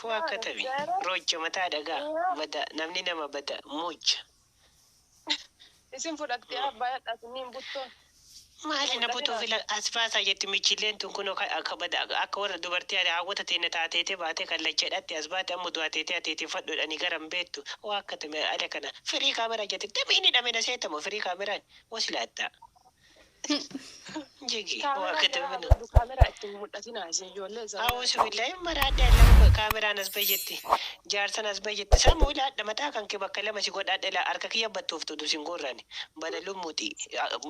Waa akkatami. Rocha mataa dhagaa. Bada namni nama bada mucha. Isin fudhattee abbaa yadhaatu niin buttoon. Maali na butuu fila as baasaa jetti michilleen tun kunoo akka bada akka warra dubartii hawwata teenya taateetee baatee kallacheedhaatti as baate amma du'ateetee ateetiin fadhuudhani gara hin beektu. Waa akkatami ala kana firii kaameraa jetti damiin hidhame na seetamu firii kaameraan wasilaatta. Jigi waa Kaameraa akkatami jalaa minoo. qabdu kaameraa ittiin mul'atinaa isin ijoollee zamanaa. Awusu billahi maraadhe lama kaameraan as bayyetti jaarsan as bayyetti samuu ilaadha mataa kan kee bakka lama si godhaadhe laa harka kiyya battuuftu dusin gorrani bada lummuti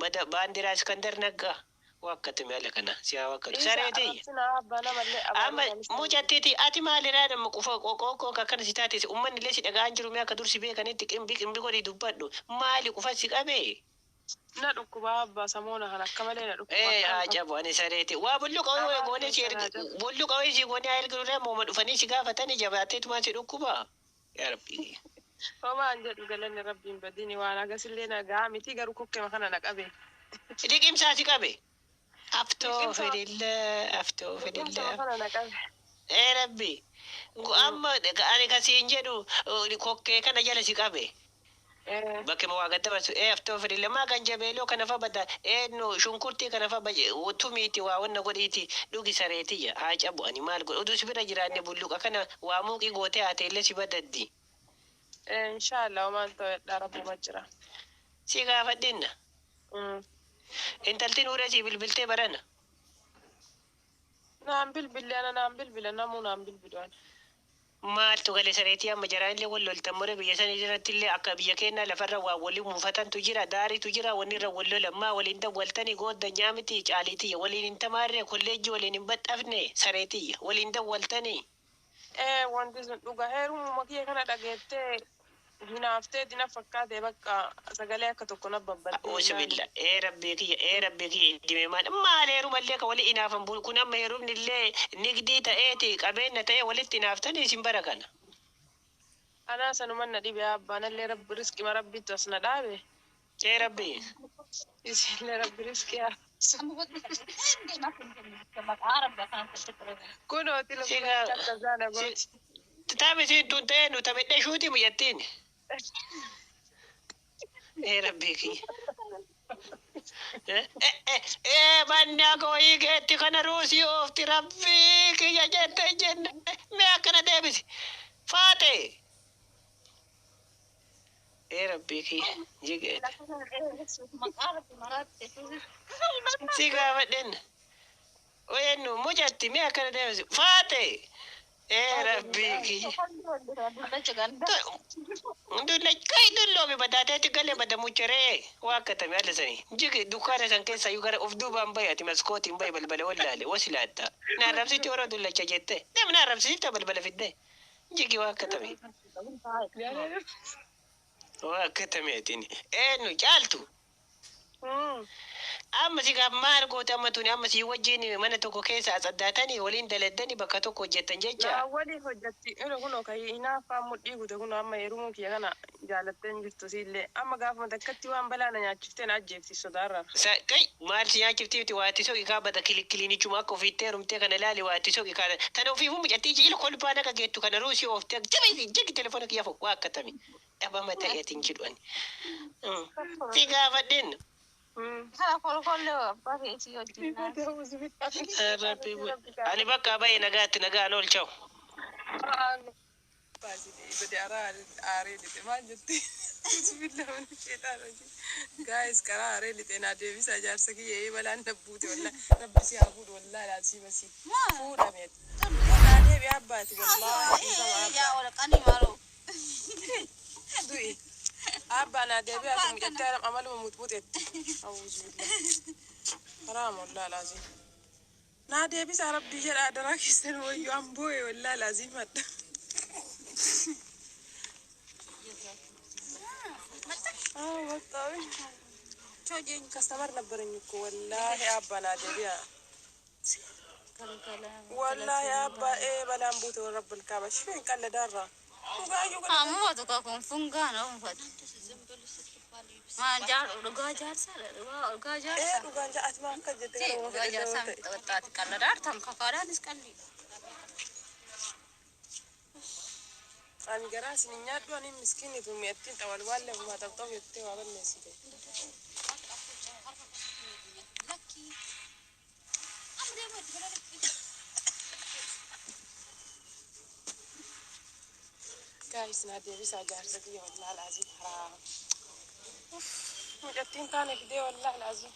bada baandiraa Iskandar Naggaa wakkatumi ala kana si haa wakkatu Dhiisa saree tiyya. arrabsinaa abbaa namallee Amma abaaruu namicha. mucattiiti ati maalirraa nama qufa qoqoqoo akkana si taate ummanni illee si dhaga'aan jiru mee akka dursi beekanitti qimbi qimbi godhii dubbadhu maali qufa si qabee. Na dhukkubaa abbaa samoona kan akka malee na dhukkuba Ee akkam haa qaba. jabu ani sareeti. Waa bulluqa wayii Afaan goonee si keessan ergi haa jabu. bulluqa wayii si goonee haa erginu mooma dhufanii si gaafatanii jabaatteetumaan si dhukkuba. Yaa Rabbi. Homaan jedhu galanni rabbiin badini waan agasillee na gahaa miti garuu kokkema kana na qabe. Liqimsaa si qabe. Aftoo Liqimsama fedhillaa aftoo liqimsama fedhillaa. kana na qabe. Ee Rabbi. Amma ani kasiin jedhu kokkee kana jala si qabe. Eh. Bakkuma waa gadda barsu ee aftoo fedhillaa maa kan jabeeloo kana fa bada ee nu shunkurtii kana fa baje tumiiti waa wanna godhiiti dhugi sareetiyya haa cabu ani maal godhu uduu si bira jiraanne bulluqa kana waa muuqii gootee haa ta'ellee si badaddi. Eh, inshallah homaan ta'edha rabbuma jira. Si gaafadhinna. Intalti nuura si bilbiltee barana. Naan bilbille ana naan bilbila namuu naan bilbilu ana. Maaltu gale sareetii amma jaraan illee wal loltan mure biyya sana irratti illee akka biyya keenyaa lafarra waa waliin muufatantu jira daariitu jira wanni irra wal lolan maa waliin dawwaltanii goodda nyaamiti caaliitiyya waliin hin tamaarre kolleejjii waliin hin baxxafne sareetiyya waliin dawwaltanii. Eh, wanti sun dhuga heerumuma kiyya kana dhageettee hinaaftee dina fakkaate bakka sagalee akka tokko na babbaddee Auzu naan. billah ee rabbii kiyya ee rabbii kiyya dime maal maal heerumallee ka wali inaafan bul kun amma heerumni illee nigdii ta'eeti qabeenya ta'ee walitti inaaftanii isin bara kana. Anaa sanuman na dhibe abbaa nallee rabbi riskima rabbiitu as na dhaabe. Ee rabbii. Isinillee rabbi riskii haa. Kunooti Si lubbuun gaa akka zaana si gooti. taphni siin tun ta'ee nu taphedhe shuuti mucattiin. Ee rabbii kiyya. Ee manni akka wayii keetti kana ruusii oofti rabbii kiyya jette jenne mee akkana deebisi. Faate. Ee rabbii kiyya jigeete. Si gaafadhen. Oyennu mucatti mee akkana deebisi. Faate. Ee rabbii kiyya. Dulla kai dulloomi badaateetti galee bada mucheree waa akkatami haala sanii. Jigi dukkaana san keessa iyyuu gara of duubaan bahi ati maskootiin bahi balbala wallaale wasilaatta. Na arrabsitti warra dullacha jette. Deem na arrabsiifta balbala fidde. Jigi waa akkatami. Waa akkatami atiin. Eenyu caaltu. Amma si gaaf maal goote amma tuni amma si wajjin mana tokko keessa asaddaatanii waliin daladdanii bakka tokko hojjettan jecha. Naa waliin hojjetti ilo kunoo kan hinaaffaan mudhii gute kunoo amma heerumuu kiyya kana jaalattee hin jirtu siillee amma gaafuma takkatti waan balaa na nyaachiftee na ajjeefti sodaarraa. Kai maal si nyaachiftiifti waatti soqi kaa bada kiliinichuma akka ofiitti heerumtee kana ilaali waatti soqi kaa tana ofiifuu mucattii ila kolbaan akka geettu kana ruusii ooftee jabeessi jigi telefoona kiyya fo waa akkatami dhabama ta'e atiin jedhu ani. Si gaafadhin. Rabbi ani bakka bahe nagaatti nagaan oolchawu. Guys, karaa haree lixee naa deebisa jaarsa kiyya ee balaan na buute wallaahi rabbi si haa fuudhu wallaahi laasii basii fuudhameet naa deebi abbaati wallaahi dhiifama abbaa du'i abbaa naa deebi ati mucattee amaluma mutmutetti awuuzu billah haraam wallaahi laazim naa deebisa rabbii jedha adaraa keessan wayyoo an boo'e wallaahi laazim madda ከስተመር ነበረኝ እኮ ወላሂ አባ naa deebi'a ወላሂ አባ ee balaan buute rabbul kaaba shifeen qalledaarraa dhugaayyuu ee dhugaan ja'ati maa akka jette garuu fedhe ta'e. Ani garaa isin hin nyaadhu, ani miskiinni tun mi'attiin xawalwaalle ofumaa xapxabu jettee waa balleessite. Guys, naa deebisaa jaarsa kiyya, wallaahi laazim haraam. Mucattiin taane fidee, wallaahi laazim.